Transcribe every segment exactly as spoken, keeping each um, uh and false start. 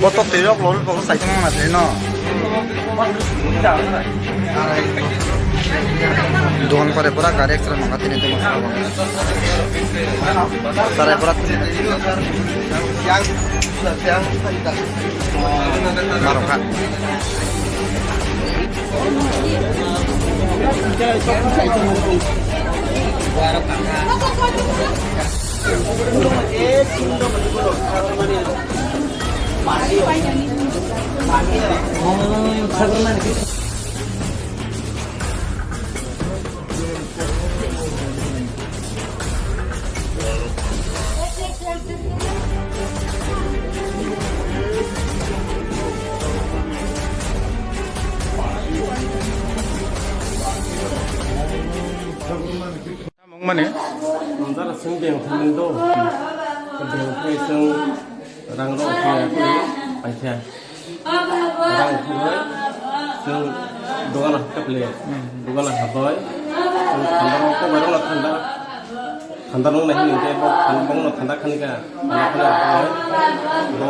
Botok twi rok lorwi bobo sai tongma na twi no. Dogan pore pura gari extra nangkha tini tongma sabo. Sarai pura tini. Narokha. Mung mani? Dara sing beng thangni do. Beng thai sing rang rok thai thai paikha. Rang thai sing dogan hap kaple. Dogan hap bai. Sing thanda rok ko bai rok thanda. Thanda rok nai hini ke bo thanda bong no thanda khani ka. Thanda khani ka. Bo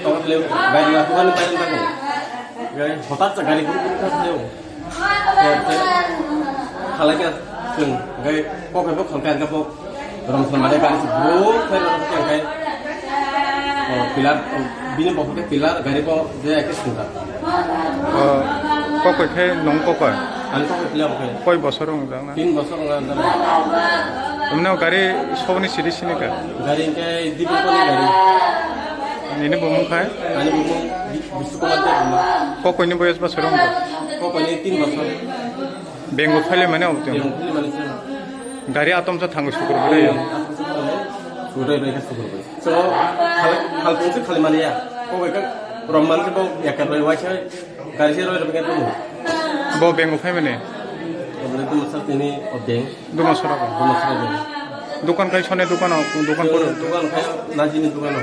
to kaple bai rok dogan bai rok. Gai hotat sa gari guru guru thai. Khalai kha chwng, hwnkhe kok hai bo khalkha, hwnkhe bo rom swnam mane gari se bro khai rw khe, hwnkhe, o, pillar, bini bokol khe pillar, gari bo je hai khe swngjak. O, kok hai khe nwng kok hai? Ani kok hai pillar bo khai. Koi bosor wng jak na? Tin bosor wng jak na. Emne gari soboni siri sini kha? Gari hwnkhe Dipin Poli gari. Nini bumung khai? Ani bumung Bi-, Bisnu Kumar Debbarma. Kok hai ni boyos bosor wng kha? Kok hai ni tin bosor. Bengo phailaimani obo tong. Bengo phailaimani se. Gari atomsa thango sukur bwrwi. Sukur bwrwi khe sukur bwrwi. So, khali, khali tongse khali mani ya. Ko bai khe rom man se bo yakar bai waisa gari se roi roi khe tumu. Bo bengo phaimani? Obo le tumu sa tini o beng. Duma sora ko? Duma sora beng. Dukan kai sone dukan o, dukan pore. Dukan kai najini dukan o.